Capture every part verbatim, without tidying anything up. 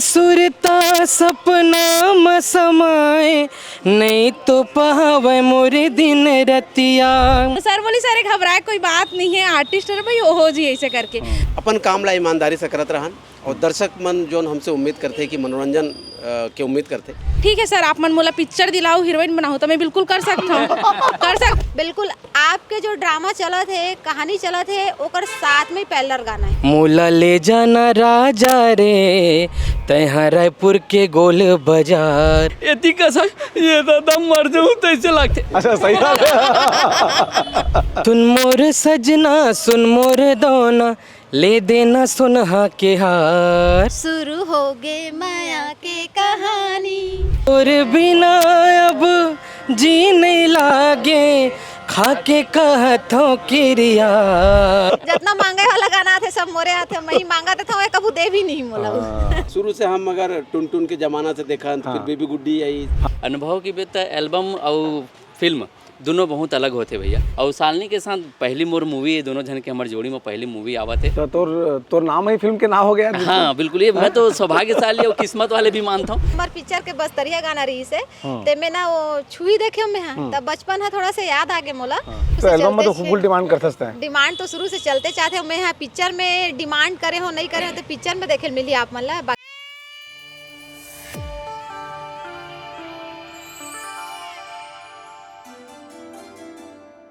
सुरता सपना म समाए, नहीं तो पावे मोरे दिन रतिया। सर बोली, सर, घबराए कोई बात नहीं है, आर्टिस्ट है भाई, ओहो जी, ऐसे करके। अपन काम ला ईमानदारी से करत रहन और दर्शक मन जोन हमसे उम्मीद करथे कि मनोरंजन, अ, के उम्मीद करथे। ठीक है सर, आप मन मोला पिक्चर दिलाओ, हीरोइन बनाओ, तो मैं बिल्कुल कर सकता हूँ। कर सक बिल्कुल, आपके जो ड्रामा चलत है, कहानी चलत है, ओकर साथ में पैरेलल गाना है। मोला ले जाना राजा रे, तैहा रायपुर के गोल बाजार। एती कसम, ये दादा मर जाऊं तैसे लागथे। अच्छा, सही बात है। सुन मोर सजना, सुन मोर दोना, ले देना सोनहा के हार। शुरू हो गे माया के कहानी। तोर बिना अब जी नहीं लागे, खा के कहत हूँ किरिया। जतना मांगे वाला गाना आथे, सब मोरे आथे। मैं ही मांगा देता हूँ, कभू दे भी नहीं मोला। हाँ। शुरू से हम अगर टुनटुन के जमाना से देखन, तो हाँ। फिर बेबी गुड्डी आई। अनुभव की बेटा एल्बम और फिल्म दोनों बहुत अलग होथे भैया। और सालनी के साथ पहली मोर मूवी, ये दोनों झन के हमर जोड़ी में पहली मूवी आवत है। तो तोर, तोर नाम ही फिल्म के नाम हो गया। हाँ, बिल्कुल, ये मैं तो सौभाग्यशाली और किस्मत वाले भी मानता हूँ। हमार पिक्चर के बस्तरिया गाना रही से, हाँ। ते में ना वो छुई देखे हूँ मैं, हाँ। हम्म। तब बचपन है, थोड़ा सा याद आ गया मोला। हाँ। उसे तो एल्बम में चलते तो से फुल डिमांड करथस तैं। डिमांड तो शुरू से चलते चाहते हूँ मैं, हाँ, पिक्चर में डिमांड करे हो, नहीं करे हो, तो पिक्चर में देखे मिली आप मन ला।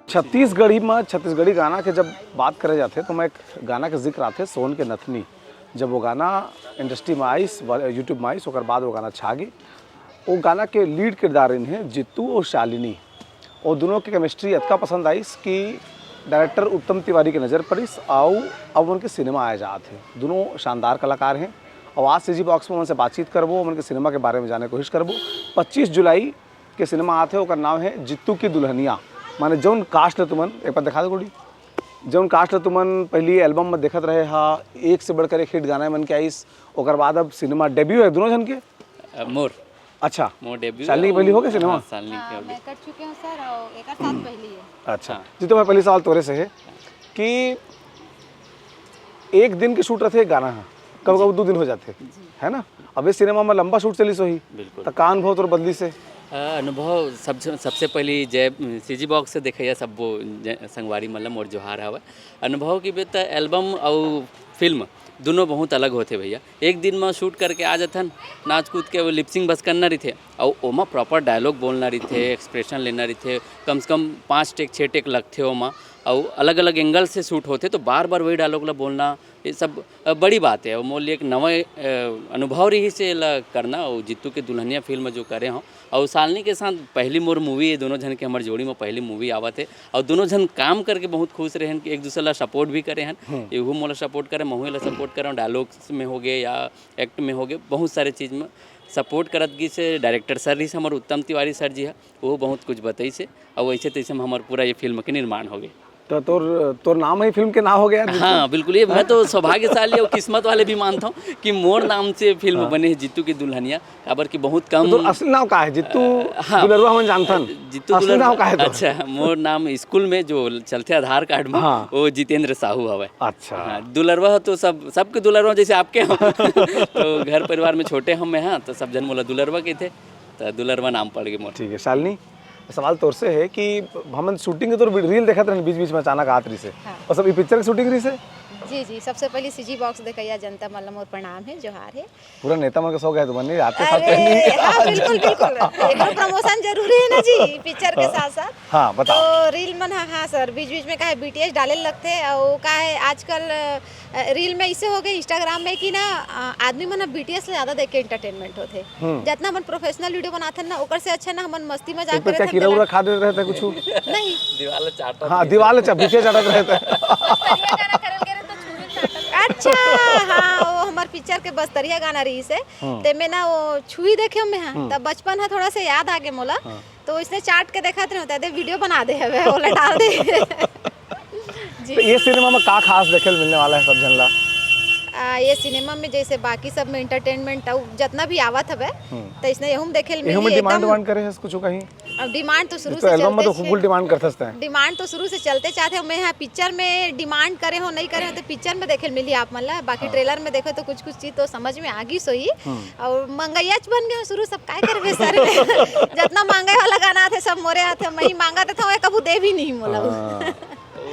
छत्तीसगढ़ी म छत्तीसगढ़ी गाना के जब बात करे जाथे, तो मैं एक गाना के जिक्र आथे, सोन के नथनी। जब वो गाना इंडस्ट्री में आइस, वा-, YouTube में आइस, ओकर बाद वो गाना छा गे। वो गाना के लीड किरदार रहिन हे जीतू और शालिनी। वो दोनों के केमिस्ट्री अतका पसंद आइस कि डायरेक्टर उत्तम तिवारी के नज़र पड़िस, अउ अब उनके सिनेमा आए जात हे। दोनों शानदार कलाकार हैं। और आज सीजी बॉक्स में उनसे बातचीत करबो, उनके सिनेमा के बारे में जाने कोशिश करबो। पच्चीस जुलाई के सिनेमा आथे, ओकर नाम है जीतू की दुल्हनिया। माने जौन कास्ट ल तुमन, एक बार दिखा दो गुडी, जौन कास्ट ल तुमन पहली एल्बम में देखत रहे हा, एक से बढ़कर एक हिट गाना मन के आइस, ओकर बाद अब सिनेमा डेब्यू है दोनों जन के। अ, मोर। अच्छा। मोर डेब्यू शालिनी है, के पहली हो गया सिनेमा? हाँ, शालिनी के हाँ, हो गया। मैं कर चुके हूँ सर, और एक साथ पहली है। अच्छा। हाँ। जीतू भाई, पहली सवाल तोरे से है कि एक दिन के शूट रहथे एक गाना हा, कभी कभी दो दिन हो जाथे, है ना? अब इस सिनेमा में लंबा शूट चलिस होही, बिल्कुल। त का अनुभव तोर बदलिस हे? अ, अनुभव सब, सबसे पहली जय सीजी बॉक्स से देखैया सब वो जय-, संगवारी मन ल मोर जोहार हवय। अनुभव की बेत एल्बम अउ फिल्म दोनों बहुत अलग होथे भैया। एक दिन म शूट करके आ जथन, नाच कूद के वो लिपसिंग बस करना रहिथे, अउ ओमा प्रॉपर डायलॉग बोलना रहिथे, एक्सप्रेशन लेना रहिथे, कम से कम पाँच टेक, छः टेक लगथे ओमा, अउ अलग-अलग एंगल से शूट होथे, तो बार-बार वही डायलॉग ला बोलना, ये सब, अ, बड़ी बात है। अउ मोर लिए एक नवा, अ, अनुभव रहिस एला करना, अउ जीतू के दुल्हनिया फिल्म जो करे हौं, अउ सालनी के साथ पहली मोर मूवी, ये दोनों झन के हमर जोड़ी में पहली मूवी आवत हे, अउ दोनों झन काम करके बहुत खुश रहेन कि एक दूसरे ला सपोर्ट भी करे हन, हम्म। एहू मोला सपोर्ट करे, महू एला सपोर्ट करे, डायलॉग्स में होगे या एक्ट में होगे, बहुत सारे चीज में सपोर्ट करत गिस हे। डायरेक्टर सर रहिस हमर उत्तम तिवारी सर जी ह, वो बहुत कुछ बतइस हे, अउ वैसे तैसे में हमर पूरा ये फिल्म के निर्माण होगे। तो तोर, तोर नाम ही फिल्म के नाम हो गया यार, जीतू। हाँ, बिल्कुल, ये मैं तो सौभाग्यशाली और किस्मत वाले भी मानता हूँ कि मोर नाम से फिल्म हाँ। बने हे जीतू की दुल्हनिया, काबर कि बहुत कम तो तोर असली नाम का है? जीतू अ, हाँ। दुलरुआ हमन जानथन। जीतू असली दुलरुआ, नाम का है तोर? अच्छा, मोर नाम स्कूल में जो चलथे आधार कार्ड में, हाँ। वो जितेंद्र साहू हवय। अच्छा। हाँ, दुलरुआ तो सब, सबके दुलरुआ जैसे आपके हम। तो घर परिवार में छोटे हम मैं, हाँ, तो सब जन मोला दुलरुआ कहिथे, तो दुलरुआ नाम पड़ गे मोर। ठीक है, शालिनी, सवाल तोर से है कि हमन शूटिंग के तोर रील देखत रहन बीच-बीच में अचानक आत रहिस हे। हाँ। और सब ई पिक्चर के शूटिंग रहिस हे? जी, जी, सबसे पहली सीजी बॉक्स देखैया जनता मन ल मोर प्रणाम है, जोहार है। पूरा नेता मन के शौक है तुमन, नहीं? आते साथ अरे, पहली हाँ, बिल्कुल, बिल्कुल। एकर प्रमोशन जरूरी है ना जी, पिक्चर के हाँ। साथ-साथ। हाँ, बताओ। तो रील मन, हाँ, हाँ सर, बीच-बीच में का है बीटीएस डाले लगथे, और का है आजकल, अ, रील में इसे हो गए, Instagram में कि ना, अ, आदमी मन अब बीटीएस से ज्यादा देख के एंटरटेनमेंट होथे। हम्म। जतना हमन प्रोफेशनल वीडियो बनाथन ना, ओकर से अच्छा ना हमन मस्ती मजाक एक पे करत क्या हन कीड़ा तेला। उड़ा खा देत रहता है कुछ? नहीं। दीवाल चाटत हाँ, रहिस। दीवाल चा-, बीटीएस चाटत रहता है। बस्तरिया गाना करल गे रहे तो छुरी चाटत। अच्छा, हाँ, वो हमर पिक्चर के बस्तरिया गाना रहिस हे। हम्म। ते में ना वो छुई देखे हूँ मैं, हाँ। हम्म। तब बचपन है, थोड़ा सा याद आ गे मोला। हाँ। तो इसने चाट के देखत रहे होता है, दे वीडियो बना दे हवे, ओला डाल दे। जी। तो ये सिनेमा में का खास देखे ल मिलने वाला है सब झन ला? आ, ये सिनेमा में जैसे बाकी सब में एंटरटेनमेंट अउ जतना भी आवत हवे, हम्म। तो इसने यहू में देखे ल एहू मिली में डिमांड एकदम। वांड करे है कुछ कहीं? अब डिमांड तो शुरू तो से एल्बम में तो चलते फुल डिमांड करथस तैं। डिमांड तो शुरू से चलते चाहत हे। मैं यहाँ पिक्चर में डिमांड करे हो नहीं करे हो तो पिक्चर में देखे मिली आप मन ला। बाकी ट्रेलर में देखो तो कुछ कुछ चीज तो समझ में आ गई सोही। और मंगैयाच बन गए हो शुरू से, अब काय करबे सर। जितना मांगे वाला गाना आथे सब मोरे आथे, मैं ही मांगा था, कभू दे भी नहीं मोला। वो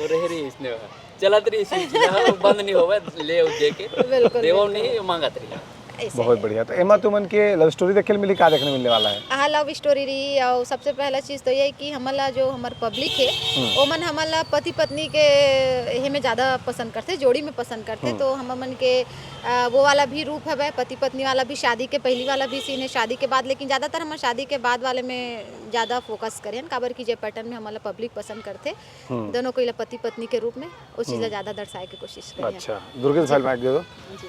रहे रही इसने चलत रही इसी चीज, हाँ, बंद नहीं होवे, ले दे के बिल्कुल, देवो बिल्कुल। नहीं मांगत रही। ऐसे बहुत है। बढ़िया। तो एमा तुमन के लव स्टोरी देखे मिली, का देखने मिलने वाला है? हाँ, लव स्टोरी रही और सबसे पहला चीज तो ये कि हमन ला जो हमर पब्लिक है, ओमन हमन ला पति पत्नी के हे में ज्यादा पसंद करथे, जोड़ी में पसंद करथे। तो हमर मन के अ, वो वाला भी रूप हवय, पति पत्नी वाला भी, शादी के पहली वाला भी सीन है, शादी के बाद। लेकिन ज्यादातर हमन शादी के बाद वाले में ज्यादा फोकस करेन, काबर कि जे पैटर्न में हमन ला पब्लिक पसंद करथे, दोनों कोई ला पति पत्नी के रूप में उस चीज ला ज्यादा दर्शाए के कोशिश करेन। अच्छा, दुर्गेश भाई, माइक दे दो।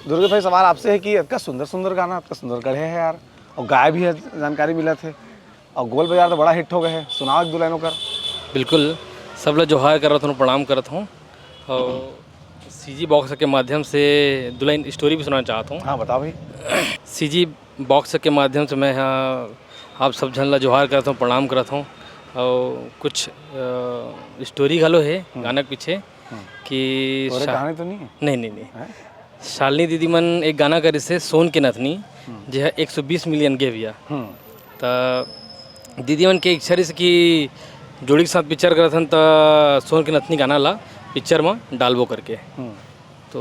दुर्गेश भाई, सवाल आपसे है कि इतना सुंदर सुंदर गाना, इतना सुंदर गढ़े है यार, और गाय भी है, जानकारी मिलत हे, और गोल बाजार तो बड़ा हिट हो गए है, सुनाओ एक दो लाइन ओकर। बिल्कुल, सब ला जोहार करत हूँ, प्रणाम करत हूँ और सीजी बॉक्स के माध्यम से दो लाइन स्टोरी भी सुनाना चाहत हूँ। हाँ, बताओ भाई। सीजी बॉक्स के माध्यम से मैं यहाँ आप सब झन ला जोहार करत हूँ, प्रणाम करत हूँ और कुछ अ, स्टोरी घलो है गाना के पीछे कि तोरे शा- कहानी तो नहीं है? नहीं नहीं नहीं हैं? शालिनी दीदी मन एक गाना करिस हे सोन के नथनी, जे ह एक सौ बीस मिलियन गे भैया। हम्म। त दीदी मन के इच्छा रहिस कि जोड़ी के साथ पिक्चर करत हन, त सोन के नथनी गाना ला पिक्चर म डालबो करके। हम्म। तो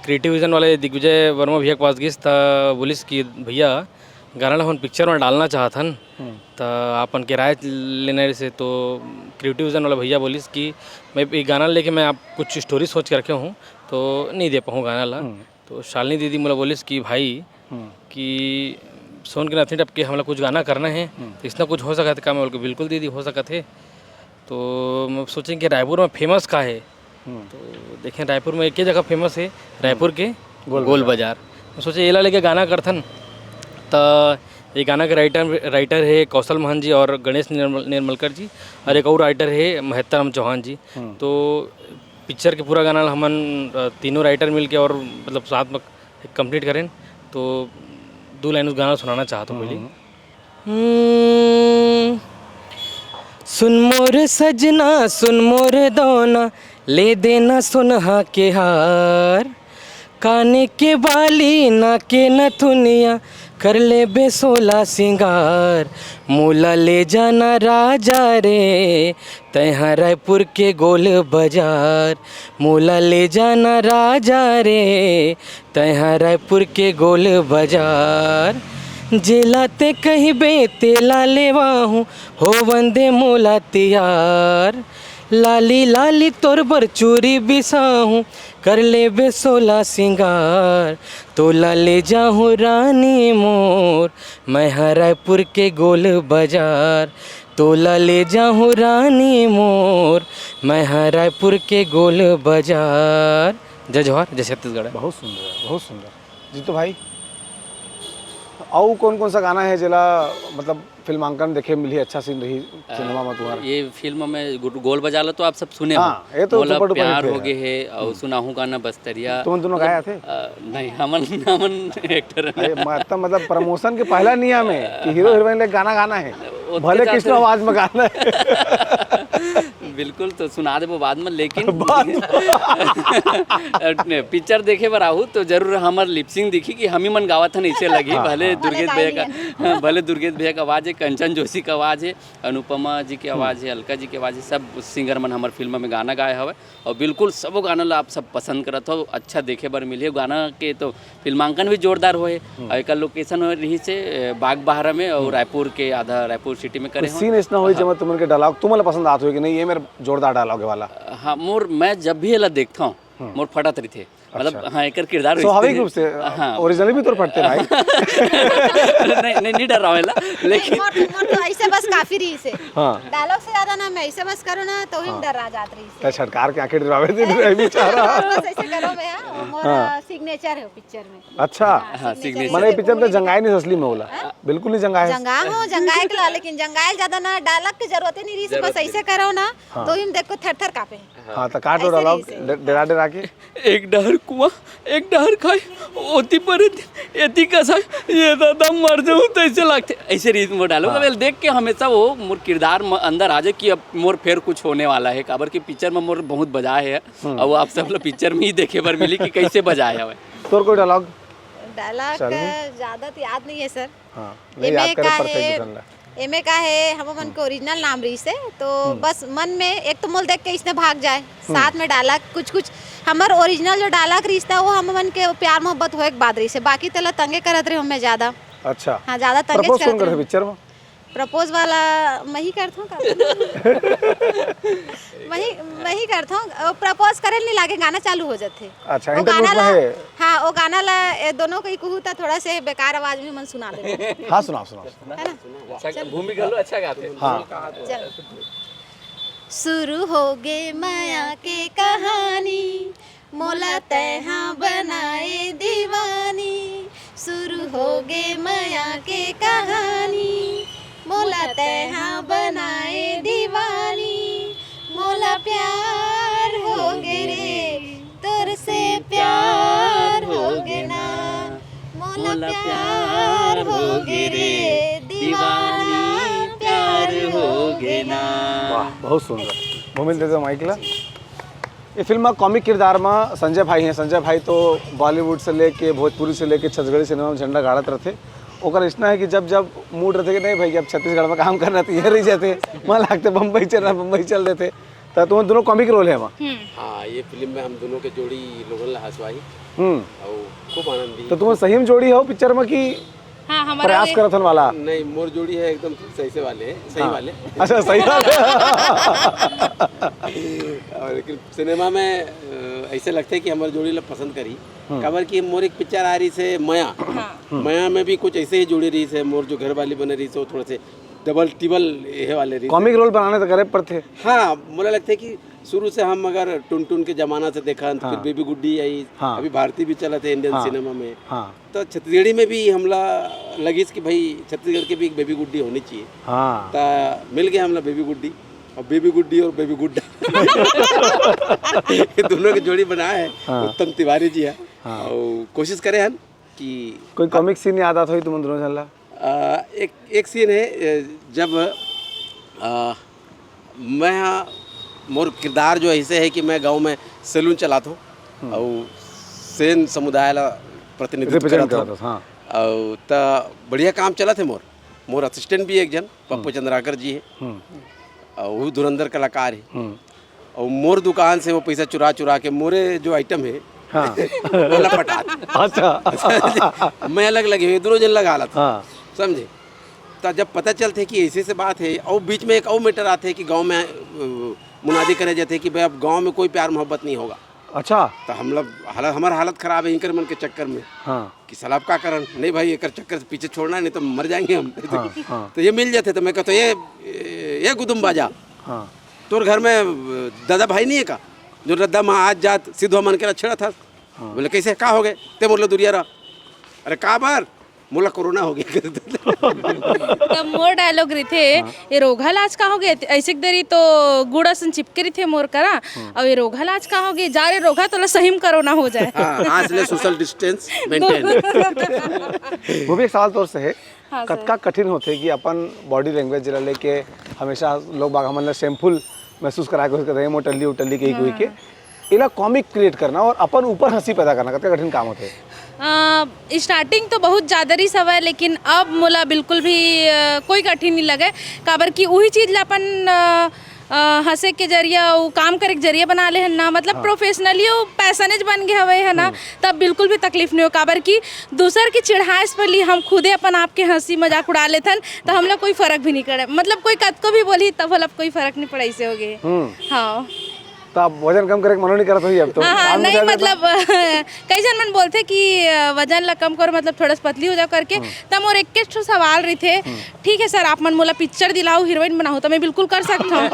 क्रिएटिव विजन वाले दिग्विजय वर्मा भैया के पास गिस, त बोलिस कि भैया, गाना ला हमन पिक्चर में डालना चाहत हन, त आपन के राय लेना रहिस हे। तो क्रिएटिव विजन वाला भैया बोलिस कि मैं ये गाना लेके मैं आप कुछ स्टोरी सोच के रखे हूँ, तो नहीं दे पाऊँ गाना ला। तो शालिनी दीदी मोला बोलिस कि भाई कि सोन के नथनी टप के हमला कुछ गाना करना है, तो इसना कुछ हो सकत हे का? मैं बोल के बिल्कुल दीदी हो सकत हे। तो मैं सोचें कि रायपुर में फेमस का है, तो देखें रायपुर में एक ही जगह फेमस है, रायपुर के गोल बाजार। मैं सोचे एला लेके गाना करथन। त ये गाना के राइटर राइटर है कौशल महंत जी और गणेश निर्मल, निर्मलकर जी, और एक और राइटर है महत्ता राम चौहान जी। तो पिक्चर के पूरा गाना ला हमन अ, तीनों राइटर मिलके और मतलब साथ में कंप्लीट करें। तो दो लाइन उस गाना सुनाना चाहता हूँ पहले। हम्म, सुन मोर सजना, सुन मोर दौना, ले देना सोनहा के हार, काने के बाली, ना के नथुनिया, कर लेबे सोला सिंगार। मोला ले जाना राजा रे, तैहा रायपुर के गोल बाजार। मोला ले जाना राजा रे, तैहा रायपुर के गोल बाजार। जेला ते कहिबे तेला लेवाहूँ, हो वंदे मोला तियार। लाली लाली तोर बर चूरी बिसाहूँ, कर लेबे सोला सिंगार। तोला ले जाहूँ रानी मोर, मैं हा रायपुर के गोल बाजार। तोला ले जाहूँ रानी मोर, मैं हा रायपुर के गोल बाजार। जय जोहार, जय छत्तीसगढ़। बहुत सुंदर, बहुत सुंदर। जीतू भाई, अउ कौन कौन सा गाना है जेला मतलब फिल्मांकन देखे मिलही, अच्छा सीन रही सिनेमा में तुम्हारा? ये फिल्म में गो-, गोल बाजार ला तो आप सब सुने हाँ, हो। ये तो मोला super duper प्यार hit हो है। गए है और सुनाहूँ गाना बस्तरिया। तुमन दोनों गाए थे? अ, नहीं, हमन हमन एक्टर अरे, मतलब, मतलब प्रमोशन के पहला नियम है कि हीरो हीरोइन ले गाना गाना है, ओतके भले साथ कृष्ण है। आवाज में गाना है। बिल्कुल, तो सुना देबो बाद में, लेकिन बाद में। पिक्चर देखे बर आहू तो जरूर हमर लिपसिंग दिखी कि हम ही मन गावत हन, ऐसे लगी। हाँ, भले हाँ। दुर्गेश भले भैया गाई का, हाँ, भले दुर्गेश भैया का आवाज है, कंचन जोशी का आवाज है, अनुपमा जी की आवाज है, अलका जी की आवाज है, सब सिंगर मन हमर फिल्म में गाना गाए हवे और बिल्कुल सबो गाना ला आप सब पसंद करत हो, अच्छा देखे बर मिलही। गाना के तो फिल्मांकन भी जोरदार होए और एकर लोकेशन हो रही से अ, बाग बहारा में और रायपुर के आधा रायपुर सिटी में करे हो। सीन ऐसा होई जब तुमन के डायलॉग तुमन ला पसंद आत होई कि नहीं, ये मेरा जोरदार डायलॉग है वाला। हाँ, मोर मैं जब भी एला देखता हूँ मोर फटत रही थे, मतलब, अच्छा। हाँ, एकर किरदार स्वाभाविक वैसे रूप से हाँ। ओरिजिनली भी तोर फटते भाई। नहीं नहीं नहीं डरावेला, लेकिन मोर मोर तो ऐसे बस काफी रही से। हाँ। डायलॉग से ज्यादा ना मैं ऐसे बस करो ना तो ही डर आ जात रही से। तैं छटकार के आँखें डरावे दे रहे बेचारा। बस ऐसे करो मैं, हाँ, मोर हाँ। सिग्नेचर है पिक्चर में। अच्छा। हाँ, सिग्नेचर। मने पिक्चर में तो जंगाए नहीं असली में होला, बिल्कुल नहीं जंगाए। जंगा हो, जंगाए के ला, लेकिन जंगाए ज्यादा ना, डायलॉग की जरूरत ही नहीं रही से, बस ऐसे करो ना तो ही देखो थर थर कापे। हाँ, तो काटो ऐसे डायलॉग, नहीं से। डे- डेरा डेरा के। एक डहर कुआं एक डहर खाए, ओती पर एती कसाए, ये दादा मर जाऊं तइसे लागथे। ऐसे रीत मोर डायलॉग। हाँ। अब देख के हमेशा वो मोर किरदार म-, अंदर आ जाए कि अब मोर फेर कुछ होने वाला है, काबर कि पिक्चर में मोर बहुत बजाए है। हम्म। और वो आप सब ला पिक्चर में ही देखे बर मिली कि कैसे बजाए हवे। तोर कोई डायलॉग? डायलॉग शालिनी? का ज्यादा तो याद नहीं है सर। हाँ, नहीं, एमे याद करे का परफेक्ट है, बटन ला। एमे का है, हम मन के ओरिजिनल नाम रहीस हे, तो हम्म। बस मन में एक तो मोला देख के इसने भाग जाए, हम्म। साथ में डायलॉग कुछ कुछ हमर ओरिजिनल जो डायलॉग रहीस था, वो हम मन के प्यार मोहब्बत होए के बाद रहीस हे, बाकी तेला तंगे करत रहे हमें ज्यादा। अच्छा। हाँ, ज्यादा तंगे प्रपोज करत कौन करे रहे। पिक्चर में? प्रपोज वाला मैं ही करत हूँ का? मैं ही, मैं ही करत हूँ। प्रपोज करे नहीं लागे, गाना चालू हो जाते। अच्छा, वो interlude गाना में ला, है। हाँ, वो गाना ला, ए, दोनों को ही कहूँ तो थोड़ा से बेकार आवाज में मन सुना दे। हाँ, सुनाओ, सुनाओ। है ना? अच्छा, भूमि घलो अच्छा गाते। हाँ। चल। शुरू हो गे मया के कहानी, मोला तैहा बनाए दीवानी। शुरू हो गे मया के कहानी, मोला तैहा बनाए दीवानी। मोला प्यार हो गे रे, तोर से प्यार हो गे ना। मोला प्यार हो गे रे, दीवाना प्यार हो गे ना। वाह, बहुत सुंदर। भूमिल, दे दो माइक ला। ये फिल्म में कॉमिक किरदार में संजय भाई हैं। संजय भाई तो बॉलीवुड से लेके, भोजपुरी से लेके, छत्तीसगढ़ी सिनेमा में झंडा गाड़त रहते। ओकर इसना है कि जब जब मूड रहते कि नहीं भाई, अब छत्तीसगढ़ में काम करना तो ये रह जाते, मन लागते बम्बई चलना, बम्बई चल देते। तो तुम दोनों कॉमिक रोल है वहाँ। हम्म। हाँ, ये फिल्म में हम दोनों के जोड़ी लोगन ला हंसवाही। हम्म। और खूब आनंद दी। तो तुम सही में जोड़ी हो पिक्चर में कि हाँ, हमारा प्रयास ये करत हन वाला? नहीं, मोर जोड़ी है एकदम सही से वाले, सही हाँ। वाले। अच्छा, सही वाले। और लेकिन सिनेमा में, अ, ऐसे लगते है कि हमारे जोड़ी ला पसंद करी। हम्म। काबर कि मोर एक पिक्चर आ रही से मया। हाँ। हम्म। मया में भी कुछ ऐसे ही जोड़ी रही से, मोर जो घर वाली बने रही से, वो थोड़ा से डबल टिबल ये वाले रही से। कॉमिक रोल बनाने तो करे पड़ते। हाँ, मोला लगता है कि शुरू से हम अगर टुनटुन के जमाना से देखन, तो हाँ। फिर बेबी गुड्डी आई, हाँ। अभी भारती भी चलत है इंडियन हाँ। सिनेमा में। हाँ। तो छत्तीसगढ़ी में भी हमला लगिस कि भाई, छत्तीसगढ़ के भी एक बेबी गुड्डी होनी चाहिए। हाँ। तो मिल गया हमला बेबी गुड्डी, और बेबी गुड्डी और बेबी गुड्डा। ये दोनों की जोड़ी बनाए है हाँ। उत्तम तिवारी जी है। हाँ। और कोशिश करे हन कि कोई कॉमिक सीन याद आता हो तुम दोनों झन ला? अ, एक, एक सीन है, अ, जब, अ, मैं, मोर किरदार जो ऐसे है कि मैं गाँव में सैलून चलात हूँ हम्म। और सेन समुदाय ला प्रतिनिधित्व रिप्रेजेंट करत हूँ। करत हस, हाँ। और त बढ़िया काम चलत है मोर। मोर असिस्टेंट भी एक जन पप्पू हम्म। चंद्राकर जी है। हम्म। और वो धुरंधर कलाकार है। हम्म। और मोर दुकान से वो पैसा चुरा चुरा के मोरे जो आइटम है, हाँ। ओला पटात। अच्छा। मैं अलग लगे, ये दोनों जन लगा ला था। हाँ। समझे? तो जब पता चलते कि ऐसे से बात है, और बीच में एक और मैटर आते है कि गांव में, अ, मुनादी करे जाते हैं कि भाई, अब गांव में कोई प्यार मोहब्बत नहीं होगा। अच्छा। तो हम लोग हालत, हमारा हालत खराब है इनकर मन के चक्कर में। हाँ। कि साला अब का करन? नहीं भाई, एकर चक्कर से पीछे छोड़ना है, नहीं तो मर जाएंगे हम। हाँ, हाँ। तो ये मिल जाते, तो मैं कहता, "ये, ये गुदुम बाजा, हाँ। तोर घर में, अ, दादा भाई नहीं है का? जो रद्दा में आज जात सिद्धवा मन के छेड़ा था।" हाँ। बोले, "कैसे? का हो गए? ते मोर ले दुरिया रहा।" "अरे, का बार?" "मोला कोरोना हो गया।" तब मोर डायलॉग रहिथे, हाँ। "ये रोगहा लाज का हो गया? ऐसे के देरी तो गुड़ असन चिपके रहिथे मोर करा, हाँ। अब ये रोगहा लाज का हो गया? जा रे रोगहा, तोला सही में कोरोना हो जाए।" हाँ, आज ले सोशल डिस्टेंस मेंटेन। वो भी एक सवाल तौर से है, हाँ, सर। कतका कठिन होथे कि अपन बॉडी लैंग्वेज ला लेके हमेशा लोग बाग हमन ला शेमफुल महसूस कराए के कोशिश करते हैं, मोटल्ली उटल्ली के ही कोई के। हाँ। एला कॉमिक क्रिएट करना और अपन ऊपर हंसी पैदा करना कतका कठिन काम होथे? अ, स्टार्टिंग तो बहुत ज़्यादा रिस हवय, लेकिन अब मोला बिल्कुल भी, अ, कोई कठिन नहीं लगे, काबर कि उही चीज़ ला अपन, अ, अ, हंसे के जरिया, वो काम करे के जरिया बना ले हन ना, मतलब हाँ। प्रोफेशनली वो पैसनेज बन गए हवे है ना, हम्म। तब बिल्कुल भी तकलीफ नहीं हो, काबर कि दूसर के चिढ़ाए से पहले हम खुदे अपन आप के हंसी मजाक उड़ा लेथन, तो हम लोग कोई फर्क भी नहीं करे, मतलब कोई कतको भी बोली तब वाला कोई फर्क नहीं पड़े, ऐसे हो गए। हम्म। हाँ। तो आप वजन कम करे के मनो नहीं करत होही अब तो? हाँ, हाँ, काम में नहीं, ज्यादा मतलब, कई झन मन बोलथे कि, अ, वजन ला कम करो, मतलब, थोड़ा सा पतली हो जाओ करके। हम्म। त मोर एक ठो सवाल रहिथे, हम्म। "ठीक है सर, आप मन मोला पिक्चर दिलाओ, हीरोइन बनाओ," त मैं बिल्कुल कर सकत हूँ,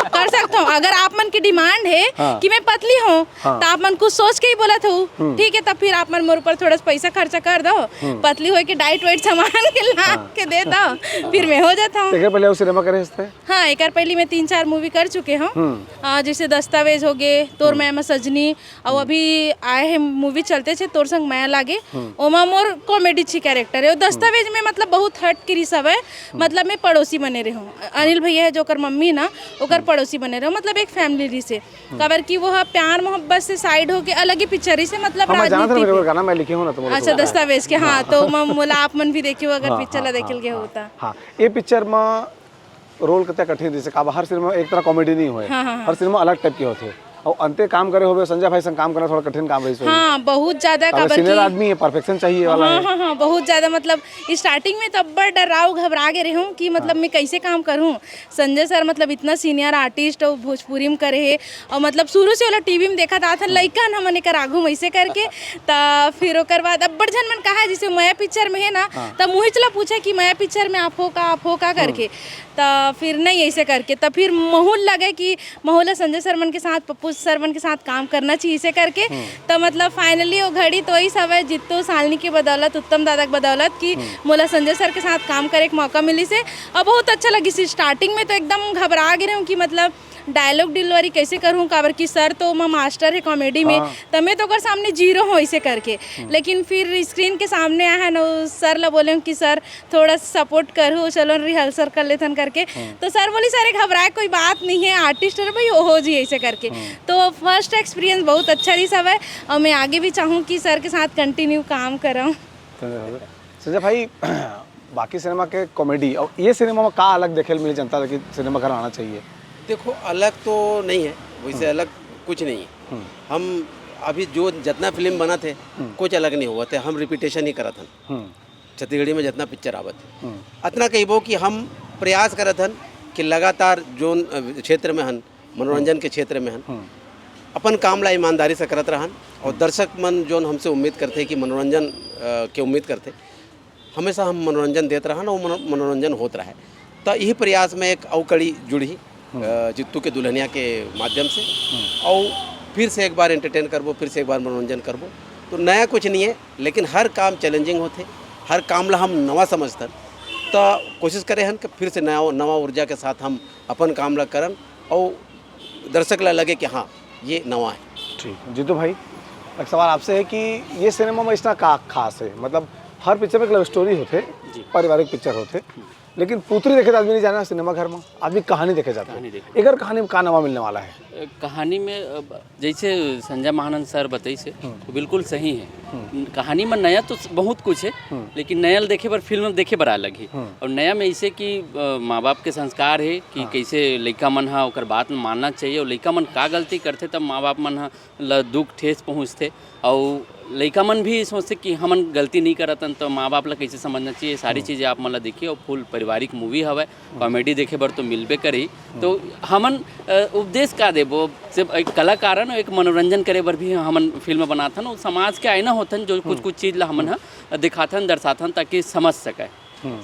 कर सकत हूँ। अगर आप मन की डिमांड है हाँ। कि मैं पतली हूँ, हाँ। त आप मन कुछ सोच के ही बोलत हूँ, हम्म। ठीक है, तब फिर आप मन मोर ऊपर थोड़ा सा पैसा खर्चा कर दो, हम्म। पतली होए के डाइट वाइट सामान के ला हाँ। के दे दो, फिर मैं हो जाता हूँ। तेकर पहले वो सिनेमा करे हंसते? हाँ, एकर पहले मैं तीन चार मूवी कर चुके हूँ। हम्म। अ, जैसे दस्तावेज हो गे, तोर मैं सजनी, अउ अभी आए हे मूवी चलते छे तोर संग मया लागे, ओमा मोर कॉमेडी ची कैरेक्टर हे। वो दस्तावेज में मतलब बहुत हट के रिस हवय, मतलब मैं पड़ोसी बने रहूं। अनिल भैया हे जो ओकर मम्मी ना, ओकर पड़ोसी बने रहूं, मतलब एक फैमिली रिस हे। काबर कि वो ह प्यार मोहब्बत से साइड होके अलग ही पिक्चर रिस हे, मतलब हाँ, मैं जानत हूँ, राजनीति मेरे पे। को गाना मैं लिखे हूँ ना, तो मोला अच्छा, सुना। दस्तावेज के, हाँ, तो म-, मोला आप मन भी देखे हो अगर हाँ, पिक्चर ला हाँ, देखे हाँ, गे हो हाँ, त। हाँ, ये पिक्चर में रोल कतका कठिन रहिस हे, काबर हर सिनेमा एक तरह कॉमेडी नहीं होय, हाँ, हाँ, हाँ। हर सिनेमा अलग टाइप के होथे। और अंते काम करे होबे, संजय भाई संग काम करना थोड़ा कठिन काम रहिस होही। हाँ, बहुत ज्यादा, काबर काबर सीनियर कि आदमी है, परफेक्शन चाहिए वाला हाँ, है। हाँ, हाँ, बहुत ज्यादा, मतलब स्टार्टिंग में तो अब्बड़ डराव घबरा गे रहूं कि मतलब हाँ। मैं कैसे काम करूं। संजय सर मतलब इतना सीनियर आर्टिस्ट और भोजपुरी में करे हे, और मतलब शुरू से वाला टीवी में देखत आथन, लइका हन हमन एकर आगू में ऐसे करके। त फिर ओकर बाद अब्बड़ झन मन कहा, जैसे मया पिक्चर में हे ना, हाँ। त मुहिच ला पूछे कि मया पिक्चर में आप हो का, आप हो का करके। त फिर नहीं ऐसे करके, त फिर महूल लगे कि महूल ला संजय सर मन के साथ, पप्पू सर मन के साथ काम करना चाहिए, ऐसे करके। त मतलब फाइनली वो घड़ी तो वही सब है, जित्तू सालनी के बदौलत, उत्तम दादा के बदौलत कि मोला संजय सर के साथ काम करे के मौका मिलिस हे। और बहुत अच्छा लगिस। स्टार्टिंग में तो एकदम घबरा गे रहूं कि मतलब डायलॉग डिलीवरी कैसे करूं, काबर कि सर तो ओमा मास्टर हे कॉमेडी में, हाँ। त मैं तो ओकर सामने जीरो हूं ऐसे करके। लेकिन फिर स्क्रीन के सामने आए हन, सर ला बोले हूं कि सर थोड़ा सपोर्ट करहू, चलो रिहर्सल कर लेथन करके। तो सर बोली, सर, घबराए कोई बात नहीं है, आर्टिस्ट है भाई, वो हो जी ऐसे करके। तो फर्स्ट एक्सपीरियंस बहुत अच्छा रहिस हवय, और मैं आगे भी चाहूँ कि सर के साथ कंटिन्यू काम करऊँ। संजय भाई, बाकी सिनेमा के कॉमेडी और ये सिनेमा में का अलग देखे ल मिली जनता ला कि सिनेमा घर आना चाहिए? देखो, अलग तो नहीं है, वैसे अलग कुछ नहीं है। हम अभी जो जितना फिल्म बना थे, कुछ अलग नहीं हुआ थे, हम रिपीटेशन ही करत हन। छत्तीसगढ़ी में जितना पिक्चर आवत है, अतना कहिबो कि हम प्रयास करत हन कि लगातार जोन, अ, क्षेत्र में हन, मनोरंजन के क्षेत्र में हन, अपन काम ला ईमानदारी से करत रहन। और दर्शक मन जोन हमसे उम्मीद करते कि मनोरंजन, अ, के उम्मीद करते, हमेशा हम मनोरंजन देत रहन और मनो-, मनोरंजन होत रहे। तो यही प्रयास में एक अउ कड़ी जुड़ही, अ, जित्तू के दुल्हनिया के माध्यम से, और फिर से एक बार एंटरटेन करबो, फिर से एक बार मनोरंजन करबो। तो नया कुछ नहीं है, लेकिन हर काम चैलेंजिंग होथे, हर काम ला हम नवा समझथन। तो कोशिश करे हन कि फिर से नया, नवा ऊर्जा के साथ हम अपन काम ला करन और दर्शक ला लगे कि हाँ, ये नवा है। ठीक, जीतू भाई, एक सवाल आपसे है कि ये सिनेमा में इसना का खास है? मतलब हर पिक्चर में एक लव स्टोरी होथे, जी। पारिवारिक पिक्चर होथे, लेकिन पुतरी देखे तो आदमी नहीं जाना सिनेमा घर में, आदमी कहानी देखे जाते कहानी हैं। देखे। एकर कहानी में का नवा मिलने वाला है? अ, कहानी में, अ, जैसे संजय महानंद सर बताइस हे, हम्म। वो बिल्कुल सही है। हम्म। कहानी में नया तो स-, बहुत कुछ है, हम्म। लेकिन नया ल देखे बर फिल्म देखे बर आए लगही। हम्म। और नया में ऐसे कि, अ, माँ बाप के संस्कार है कि हाँ। कैसे लइका मन हा ओकर बात ल मानना चाहिए और लइका मन का गलती करथे तब माँ बाप मन हा ल दुख ठेस पहुँचथे। और लइका मन भी सोचथे कि हमन गलती नहीं करत हन, तो माँ बाप ला कैसे समझना चाहिए, सारी हम्म। चीज़ें आप मन ला देखिए। और फुल पारिवारिक मूवी हवय, कॉमेडी देखे बर तो मिलबे करही। तो हमन, अ, उपदेश का देबो? सिर्फ एक कलाकार हन, एक मनोरंजन करे बर भी हमन फिल्म बनाथन, अउ समाज के आईना होथन, जो कुछ-कुछ चीज ला हमन ह दिखाथन, दर्शाथन, ताकि समझ सकय। हम्म।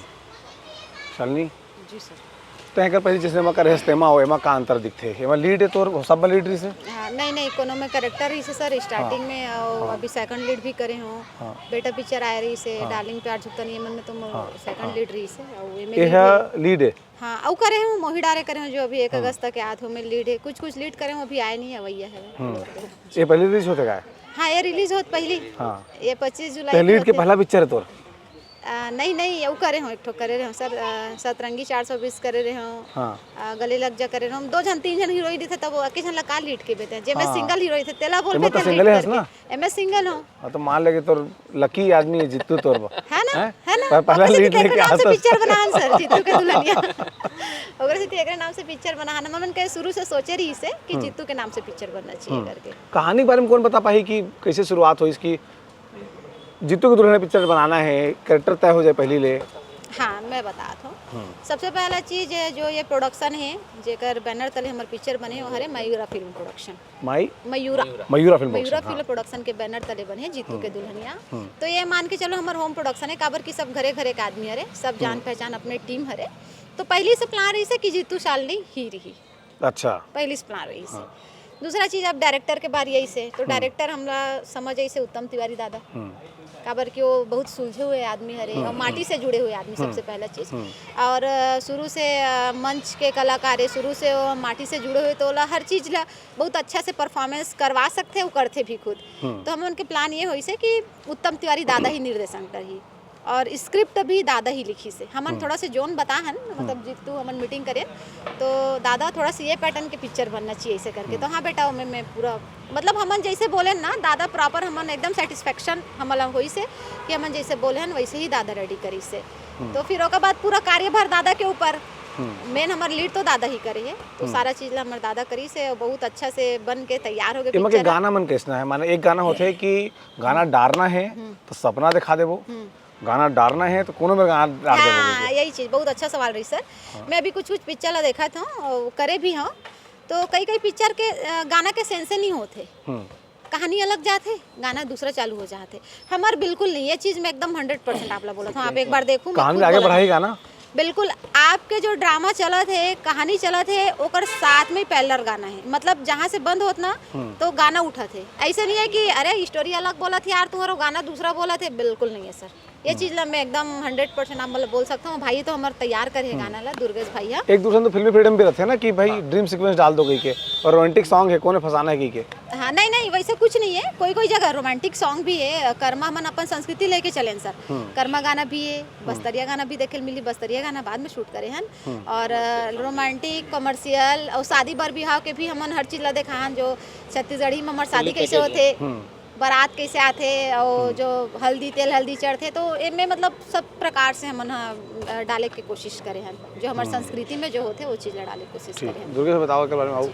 शालिनी? जी सर। तैं एकर पहले जैसे एमा करे हस, तेमा अउ एमा का अंतर दिखथे? एमा लीड हे तोर, सब में लीड रहिस हे? हाँ, नहीं, नहीं, कोनो में कैरेक्टर रहिस हे सर, स्टार्टिंग हाँ। में, अउ हाँ। अभी सेकंड लीड भी करे हों। हाँ। बेटा पिक्चर आए रहिस हे, हाँ। डार्लिंग प्यार झुकता नहीं है मन में तो मोर हाँ। सेकंड हाँ। लीड रहिस हे, अउ एमे ये लीड है। लीड हे? हाँ, अउ करे हूँ, मोही डारे करे हूँ, जो अभी एक हम्म। अगस्त तक याद हो, मैं लीड है। कुछ, कुछ लीड करे हूँ, अभी आए नहीं है, वही है। हम्म। ये पहले रिलीज होथे का? हाँ, ये रिलीज होत पहली। हाँ। ये पच्चीस जुलाई तैं लीड के होथे। पहला पिक्चर है तोर? आ, नहीं, नहीं, ये करे हूँ, एक ठो करे रहे हूँ सर, आ, सतरंगी चार सौ बीस करे रहे हूँ। हाँ। आ, गले लग जा करे रहे हूँ। दो जन, तीन जन हीरोइन रहिथे, तब वो एके जन ला का लीड के बेते हैं? जे मैं हाँ। सिंगल हीरोइन थे, तेला बोल एमे तो बेते हैं सिंगल लीड है करके। ना? एमे सिंगल हूँ। हाँ, तो मान ले कि तोर लकी आदमी है जीतू तोर बा। है ना? हैं? है ना? पर पहला ओकरे लीड सेती लेके एकरे नाम से आवत। पिक्चर बनान सर, जीतू के दुल्हनिया। ओकरे सेती एकरे नाम से पिक्चर बनान। हमन के शुरू से सोचे रहिस हे कि हम्म। जीतू के नाम से पिक्चर बनना चाहिए हम्म। करके। कहानी के बारे में कौन बता पाही कि कैसे शुरुआत होइस कि जीतू के दुल्हनिया पिक्चर बनाना है, कैरेक्टर तय हो जाए पहली ले? हाँ, मैं बतात हूँ। हम्म। सबसे पहला चीज है, जो ये प्रोडक्शन है, जेकर बैनर तले हमर पिक्चर बने, वो हरे मयूरा फिल्म प्रोडक्शन। माई? Mayura. Mayura film Mayura production, film हाँ। प्रोडक्शन के बैनर तले बने हे जीतू के हम्म। दुल्हनिया। हम्म। तो ये मान के चलो, हमर होम प्रोडक्शन है, काबर कि सब घरे घरे के आदमी हरे, सब जान हम्म। पहचान अपने टीम हरे। तो पहली से प्लान रहिस हे कि जीतू शालिनी ही रही। अच्छा। पहली से प्लान रहिस हे। हाँ। दूसरा चीज, अब डायरेक्टर के बारी आइसे, तो हम्म। डायरेक्टर हमला समझ आइसे उत्तम तिवारी दादा। हम्म। काबर कि वो बहुत सुलझे हुए आदमी हरे हम्म, और माटी हम्म। से जुड़े हुए आदमी, हम्म, सबसे पहला चीज। हम्म। और, अ, शुरू से, अ, मंच के कलाकार हे, शुरू से वो माटी से जुड़े हुए, तो ओला हर चीज ला बहुत अच्छा से परफॉर्मेंस करवा सकथे, वो करथे भी खुद। हम्म। तो हमन के प्लान ये होइसे कि उत्तम तिवारी दादा ही निर्देशन करही और स्क्रिप्ट भी दादा ही लिखिसे। हमन हम्म। थोड़ा से जोन बता हन, मतलब हम्म। जितू हमन मीटिंग करेन, तो दादा थोड़ा सा ये पैटर्न के पिक्चर बनना चाहिए ऐसे करके। तो हम्म। हाँ बेटा, ओमे मैं पूरा, मतलब हमन जैसे बोलेन ना दादा, प्रॉपर हमन एकदम सेटिस्फेक्शन हमन ला होइसे कि हमन जैसे बोले हन वैसे ही दादा रेडी करिसे। हम्म। तो फिर ओकर बाद पूरा कार्यभार दादा के ऊपर। हम्म। मेन हमर लीड तो दादा ही करे हे, तो हम्म। सारा चीज ला हमर दादा करिसे और बहुत अच्छा से बन के तैयार हो गए एमा के पिक्चर ह। गाना मन कैसना है? माने एक गाना होथे कि गाना डारना है, हम्म। तो सपना दिखा देबो। हम्म। गाना डारना है, तो कोनो में गाना डार देबो हाँ, कहिके। यही चीज, बहुत अच्छा सवाल रही सर। हाँ। मैं अभी कुछ-कुछ पिक्चर ला देखत हूँ और करे भी हूँ, तो कई-कई पिक्चर के, अ, गाना के सेंसे नहीं होथे। हम्म। कहानी अलग जाथे, गाना दूसरा चालू हो जाथे। हमर बिल्कुल नहीं, ये चीज मैं एकदम हंड्रेड परसेंट आप ला बोलत हूँ। आप एक बार देखू, मैं कहानी खुद आगे बोलत हूँ। बढ़ाही गाना? बिल्कुल, आपके जो ड्रामा चलत हे, कहानी चलत हे, ओकर साथ में पैरेलल गाना हे। मतलब जहाँ से बंद होत ना, हम्म। तो गाना उठत हे। ऐसे नहीं है कि अरे स्टोरी अलग बोलत हे यार, तुम्हारो गाना दूसरा बोलत हे, बिल्कुल नहीं है सर। ये हम्म। चीज ला मैं एकदम हंड्रेड परसेंट आप मतलब बोल सकता हूँ। भाई तो हमर तैयार करे हे हम्म। गाना ला, दुर्गेश भाई है। एक दूसरे में तो फिल्मी फ्रीडम भी रहथे ना कि भाई हाँ। ड्रीम सीक्वेंस डाल दो कहिके, और रोमांटिक सॉन्ग है, कोने फंसाना है कहिके। हाँ, नहीं, नहीं, वैसे कुछ नहीं है। कोई-कोई जगह रोमांटिक सॉन्ग भी है। कर्मा हमन अपन संस्कृति लेके चलेन सर। हम्म। कर्मा गाना भी है, हम्म। बस्तरिया गाना भी देखे ल मिली, बस्तरिया गाना बाद में शूट करे हन। हम्म। और, अ, रोमांटिक, कमर्शियल और शादी बर बिहाव के भी हमन हर चीज ला देखाहन, जो छत्तीसगढ़ी में हमर शादी कैसे होथे, हम्म। बारात कैसे आथे और हम्म। जो हल्दी, तेल हल्दी चढ़थे, तो एमे मतलब सब प्रकार से हमन ह, अ, डाले के कोशिश करे हन, जो हमर हम्म। संस्कृति में जो होथे, वो चीज ला डाले के कोशिश ठीक, करे हन। दुर्गेश, बताओ के बारे में आऊ।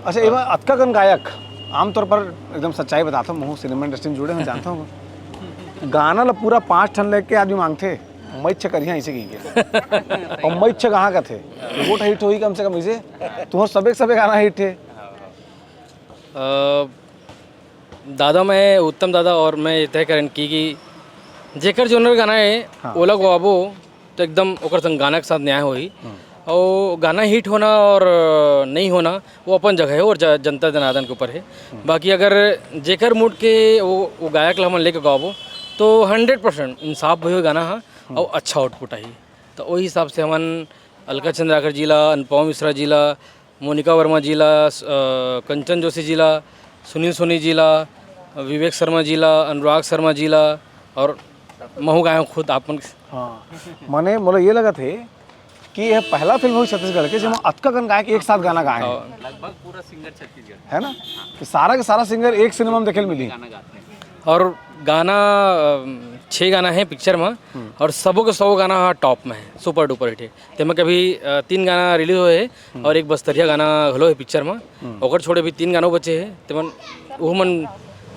अच्छा, एमा अतका कन गायक, आमतौर पर एकदम सच्चाई बताता हूँ, महू सिनेमा इंडस्ट्री में जुड़े हूँ, जानता हूँ। गाना ला पूरा पाँच ठन लेके आदमी मांगथे, "मैं इच्छा करिहा" इसे कहिके। और "मैं इच्छा कहाँ कथे? वो तो हिट होही कम से कम इसे।" तुम्हार सबे के सबे गाना हिट है। अ, दादा, मैं उत्तम दादा और मैं ये तय करन की कि जेकर जोनर गाना है, हाँ। ओला गवाबो, तो एकदम ओकर संग गाना के साथ न्याय होही। हम्म। और गाना हिट होना और नहीं होना, वो अपन जगह है और ज-, जनता जनार्दन के ऊपर है। हम्म। बाकी अगर जेकर मूड के वो, वो गायक ला हमन लेके गवाबो, तो हंड्रेड परसेंट इंसाफ भी हो गाना हा हम्म। और अच्छा आउटपुट आही। तो वही हिसाब से हमन अलका चंद्राकर जी ला, अनुपमा मिश्रा जी ला, मोनिका वर्मा जी ला, स-, अ, कंचन जोशी जी ला, सुनील सोनी जी ला, विवेक शर्मा जी ला, अनुराग शर्मा जी ला और महू गाए हूँ खुद आपन। हाँ, माने मोला ये लगत हे कि यह पहला फिल्म होही छत्तीसगढ़ के, जेमा अतका कन गायक एक साथ गाना गाए हे। हाँ। लगभग पूरा सिंगर छत्तीसगढ़। है ना? कि सारा के सारा सिंगर एक सिनेमा में देखे ल मिली। गाना गाते हैं। और गाना, अम, छः गाना है पिक्चर में, हम्म। और सबो के सौ गाना टॉप में है, सुपर डुपर हिट है। तेमा के अभी, अ, तीन गाना रिलीज होए हे हम्म। और एक बस्तरिया गाना घलो हे पिक्चर म। हम्म। ओकर छोड़े भी तीन गाना बचे हे। तेमन, वो मन,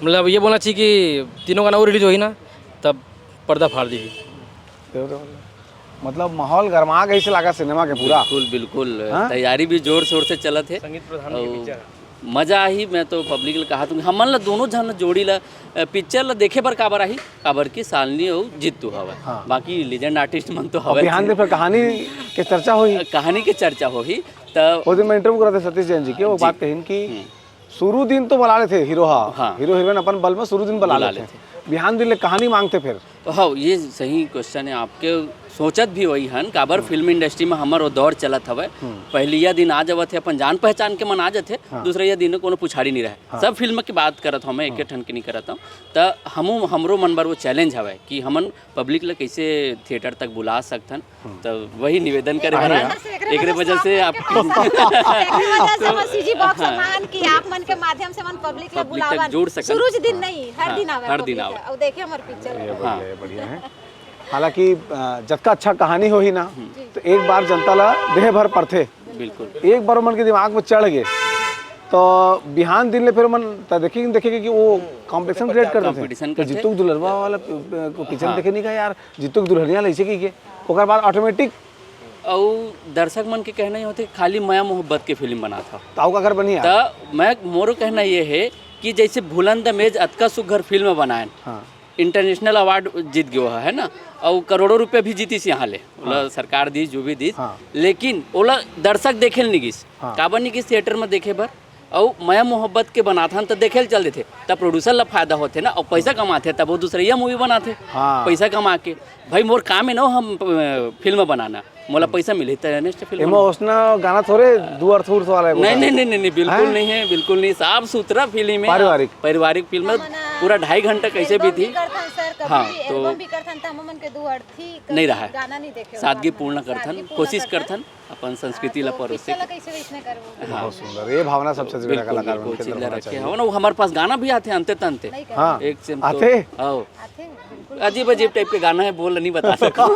मतलब, ये बोलना चाहिए कि तीनों गाना वो रिलीज होही ना, तब पर्दा फाड़ दिही। मतलब, माहौल गरमा गइसे लागा सिनेमा के पूरा। बिल्कुल, बिल्कुल। हाँ? तैयारी भी जोर शोर से चलत हे। संगीत प्रधान की और पिक्चर हे। मजा आही, मैं तो पब्लिक ल कहत हूँ, हमन ल दोनों झन जोड़ी ल, अ, पिक्चर ल देखे बर काबर आही, काबर कि शालिनी अउ जीतू हवय। हाँ। बाकी लीजेंड आर्टिस्ट मन तो अब हवय। बिहान दिन फिर कहानी के चर्चा होही। कहानी के चर्चा होही, त ओ दिन मैं इंटरव्यू करत हे सतीश जैन जी के, वो जी। बात कहिन कि हम्म। शुरू दिन तो बला लेथे हीरो हा, हाँ। हीरो हीरोइन अपन बल में शुरू दिन बला बला लेथे। लेथे। बिहान दिन ले कहानी मांगथे फिर। तो हाँ, ये सही क्वेश्चन है आपके। सोचत भी वही हन, काबर हम्म। फिल्म इंडस्ट्री में हमर वो दौर चलत हवय। हम्म। पहिलिया दिन आ जावत हे, अपन जान पहचान के मन आ जाथे, हाँ। दूसरा ये दिन कोनो पुछारी नहीं रहे। हाँ। सब फिल्म की बात करत हूँ मैं, एक हाँ। ठन के नहीं करत हूँ। त हमू, हमरो मन बर वो चैलेंज हवय कि हमन पब्लिक ल कैसे थिएटर तक बुला सकथन। हम्म। त वही निवेदन करे हाँ, बर हाँ। आए। एकरे वजह से आप एकरे वजह से हमर सीजी बॉक्स हाँ। मान कि आप मन के माध्यम से मन पब्लिक ल पब्लिक तक बुलावन। जोड़ सकन। शुरू दिन नहीं, हर हाँ, दिन आवे हर दिन पब्लिक। आवे। अब देखे हमर पिक्चर। ये हाँ। बढ़िया, ये बढ़िया है। हालांकि, अ, जतका अच्छा कहानी होही ना, हम्म। तो एक बार जनता ला देह भर परथे। बिल्कुल। एक बार ओमन के दिमाग में चढ़ गे, तो बिहान दिन ले फिर ओमन त देखे, देखे कि वो कॉम्पिटिशन क्रिएट कर देथे। कॉम्पिटिशन तो करथे। जीतू के दुल्हनवा वाला प-, प-, को पिक्चर हाँ। देखे नहीं का यार, जीतू के दुल्हनिया लइसे कहिके, ओकर बाद ऑटोमेटिक अउ दर्शक मन के कहना ये होथे, "खाली मया मोहब्बत के फिल्म बनात हव।" त अउ काकर बनही यार? त मैं, मोरो कहना ये हे कि जैसे भुलन द मेज अतका सुग्घर फिल्म बनायन, हाँ। international award जीत गयो है, है ना? अउ करोड़ों रुपया भी जीतिस यहाँ ले, ओला हाँ। सरकार दीस, जो भी दीस, हाँ। लेकिन ओला दर्शक देखे ल नहीं गिस। हाँ। काबर नहीं गिस theatre में देखे बर? अउ मया मोहब्बत के बनाथन त देखे ल चल देथे, त producer ला फायदा होथे ना, अउ पैसा कमाथे, तब वो दूसरैया movie बनाथे, हाँ। पैसा कमा के। भाई, मोर काम है ना, हम, अ, फिल्म बनाना, मोला पैसा मिले त next फिल्म एमा बनाना। ओसना गाना थोड़े दुअर थुर वाला है नहीं, बोला। नहीं, नहीं, नहीं, नहीं, बिल्कुल हैं? नहीं है, बिल्कुल नहीं। साफ सुथरा फिल्म है, पारिवारिक। पारिवारिक फिल्म है। हमन, पूरा ढाई घंटा कैसे album बीती? भी करथन सर, कभी हाँ, तो album भी करथन, त हमन के दू अर्थी कभी नहीं रहा है। गाना नहीं देखे सादगी होगा। पूर्ण करथन, सादगी पूर्ण कोशिश करथन। करथन, अपन संस्कृति ला हाँ, तो परोसे पिक्चर ला के। कैसे वैसने करबो? हाँ। बहुत सुंदर, ये भावना सब छत्तीसगढ़ बिल्कुल, कलाकार मन बिल्कुल, के अंदर चिल्ला होना रखे चाहिए। हो ना, वो हमारे पास गाना भी आथे, अंते तंते। नहीं हाँ। एक से हम तो, आथे? आओ। आथे, बिल्कुल। अजीब अजीब type के गाना है, बोल नहीं बता सकता।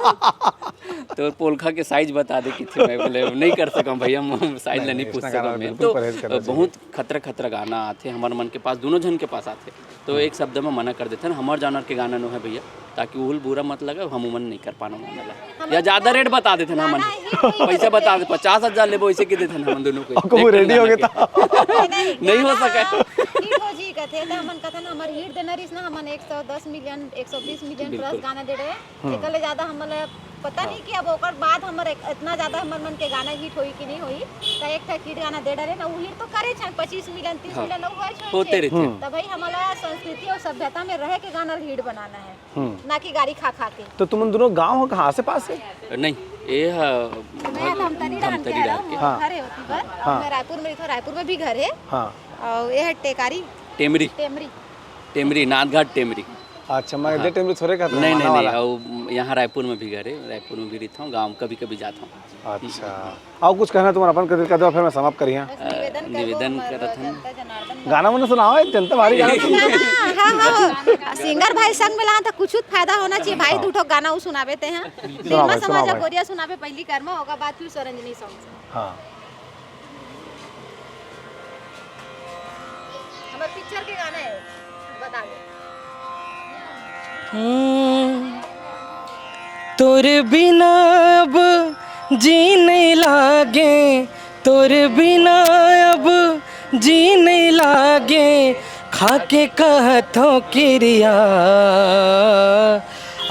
तो पोलखा के size बता दे किथे, मैं बोले, "नहीं कर सकम भैया, हम size नहीं, ला नहीं नहीं, पूछ इसना गाना सकम मैं।" बिल्कुल तो परहेज करना चाहिए। बहुत खतरा खतरा गाना आथे, हमर मन के पास, दोनों झन के पास आथे। तो एक शब्द में मना कर देथन, हमर genre के गाना नो है भैया, ताकि उहुल बुरा मत लगे, हम उमन नहीं कर पाना गाना ला। हम या ज्यादा rate बता देथन हमन। गाना ही नहीं पैसा बता दे, पचास हजार लेबो, ऐसे कह देथन हमन दोनों को। अउ कहूँ एक ready हो गए गाना के। था। नहीं, नहीं हो गाना सका। Hit हो जी कथे, त हमन कथन हमर hit देना रहिस ना, हमन एक सौ दस million, एक सौ बीस million plus बिल्कुल। गाना दे रहे। हम्म। एकर ले ज्यादा हमन ला पता हाँ। नहीं कि अब ओकर बाद हमर एक, इतना ज्यादा हमर मन के गाना hit होई कि नहीं होई, त एक ठा hit गाना दे डारे ना, वो hit तो करे छन, पच्चीस million, तीस हाँ। Million लोग होए छन होते छे। रहते हैं। हम्म। त भाई हमला संस्कृति और सभ्यता में रह के गाना hit बनाना है, हम्म। ना कि गारी खा खा के। तो तुमन दोनों गाँव हो कहाँ, आसे पास है? नहीं, ये ह-, मैं भग-, धमतरी रहन के धमतरी आ रहा रहन के। हूँ, हाँ। घर है होती पर, हाँ। मैं रायपुर में रही थी, रायपुर में भी घर है। हाँ। और ये है टेकारी। टेमरी। टेमरी। टेमरी, नाथघाट टेमरी। अच्छा, मैं हाँ। दे टेमरी थोड़े कहता हूँ, नहीं, माना नहीं, नहीं, वाला। अउ यहाँ रायपुर में भी घर है, रायपुर में भी रहता हूँ, गाँव कभी-कभी जाता हूँ। अच्छा, अउ कुछ कहना तुम्हारा अपन कदर कर दो, फिर मैं समाप्त करिए। बस निवेदन अ, करबो, निवेदन हमर करत हन। जनता जनार्दन गाना मन सुनाओ, एक जनता भारी गाना सुन। हाँ, हाँ, हाँ, singer भाई संग में ला त कुछ फायदा होना चाहिए भाई, हाँ। दू ठो गाना उ सुनावे ते हैं। सुनाओ दिलमा भाई, सुनाओ समाजा भाई। गोरिया सुनावे पहली कर में, ओकर बाद फिर स्वरंजनी song। हाँ। हमर पिक्चर के गाना है, बता दे। हम्म, तोर बिना अब जी नहीं लागे, तोर बिना अब जी नहीं लागे, खाके कहथों किरिया।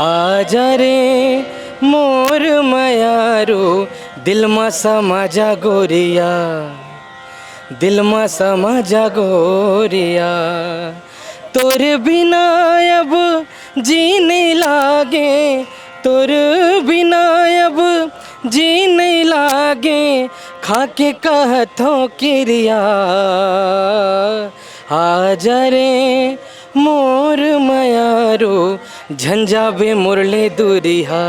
आजा रे मोर मयारू, दिल मा समा जा गोरिया, दिल मा समा जा गोरिया। तोर बिना अब जी नहीं लागे, तोर बिना अब जी नहीं लागे, खाके कहथों किरिया। आजा रे मोर मयारू, झन जाबे मोर ले दूरिहा,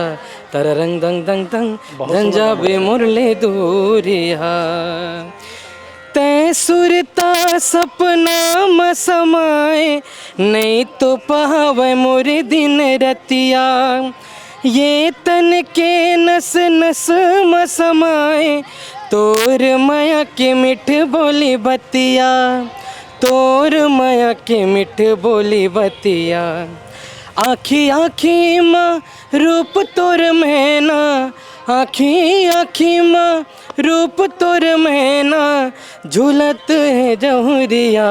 तररंग दंग दंग दंग, बहुत झन सुंदर, जाबे बहुत मोर ले दूरिहा। तैं सुरता सपना म समाए, नइ तो पावय मोर दिन रतिया। ये तन के नस नस म समाए, तोर मया के मीठ बोली बतिया, तोर मया के मीठ बोली बतिया। आँखी आँखी म रूप तोर मैना, आँखी आँखी म रूप तोर मैना, झूलत हे जहुरिया।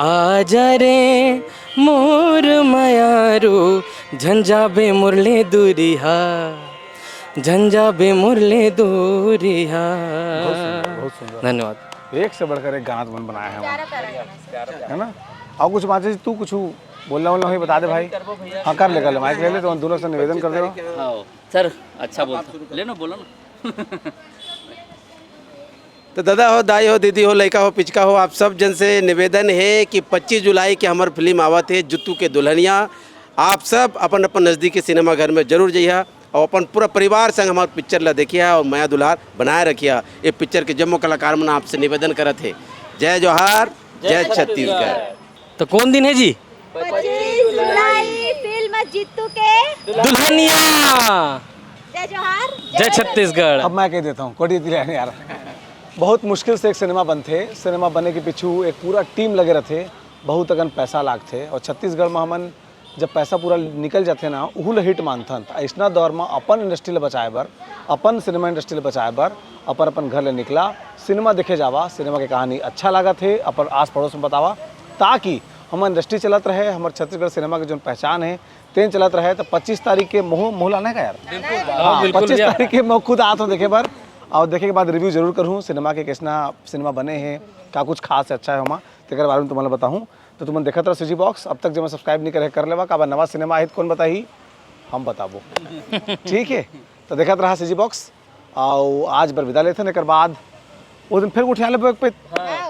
आजा रे मोर मयारू, झन जाबे मोर ले दूरिहा, झन जाबे मोर ले दूरिहा। बहुत सुंदर, बहुत सुंदर। धन्यवाद। एक से बढ़कर एक गाना तुमन बनाए हव, है ना? अउ कुछ बात है, तू कुछ बोलना वोलना होही बता दे भाई। हाँ, कर ले, कर ले, माइक ले ले, तुमन दूनों से निवेदन कर दे। हाँ, सर, अच्छा बोलता। ले ना, बोलो ना। तो दादा हो, दाई हो, दीदी हो, लइका हो, पिचका हो, आप सब जन से निवेदन हे कि पच्चीस जुलाई के हमर फिल्म आवत हे जुत्तू के दुल्हनिया। आप सब अपन अपन नजदीकी सिनेमा घर में जरूर जइहा अउ अपन पूरा परिवार संग हमर पिक्चर ला देखिहा अउ मया दुलार बनाए रखिहा। ये पिक्चर के जम्मो कलाकार मन आपसे निवेदन करत हे, जय जोहार, जय जय छत्तीसगढ़। छत्तीसगढ़। तो कौन दिन है जी? पच्चीस जुलाई, फिल्म जित्तू के दुल्हनिया। जय जोहार, जय छत्तीसगढ़। अब मैं कह देता हूँ, कोटी तिलान यार, बहुत मुश्किल से एक सिनेमा बनथे। सिनेमा बने के पीछू एक पूरा टीम लगे रहथे, बहुत अकन पैसा लागथे। और छत्तीसगढ़ में हमन जब पैसा पूरा निकल जाथे ना, उहू ल हिट मानथन। त अइसना दौर म अपन इंडस्ट्री ल बचाए बर, अपन सिनेमा इंडस्ट्री ल बचाए बर, अपन अपन घर ले निकला, सिनेमा देखे जावा, सिनेमा के कहानी अच्छा लागत हे, अपन आस पड़ोस में बतावा, ताकि हमर इंडस्ट्री चलत रहे, हमर छत्तीसगढ़ सिनेमा के जोन पहचान हे, तेन चलत रहे। तो पच्चीस तारीख के महू, महू लाना हे का यार? हाँ, हाँ, बिल्कुल पच्चीस भैया। तारीख के मैं खुद आत हूँ देखे बर, और देखे के बाद रिव्यू जरूर करूँ सिनेमा के, कैसना सिनेमा बने हे, का कुछ खास अच्छा हे ओमा, तेकर बारे में तुमन ला बताहूँ। तो तुमन देखत रहो सीजी बॉक्स। अब तक जेमन सब्सक्राइब नहीं करे, कर लेवा। काबर नवा सिनेमा आही त कौन बताही, हम बताबो। ठीक है, तो देखत रहा सीजी बॉक्स। और आज बर विदा लेथन, एकर बाद वो दिन फिर गोठिया लेबो एक पे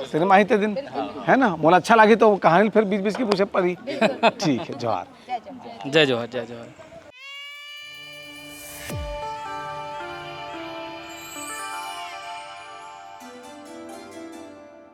सिनेमा आही ते दिन, है ना? मोला अच्छा लागी तो कहानी फिर बीच बीच की पूछे पड़ी। ठीक है, जोहार। जय जोहार, जय जोहार।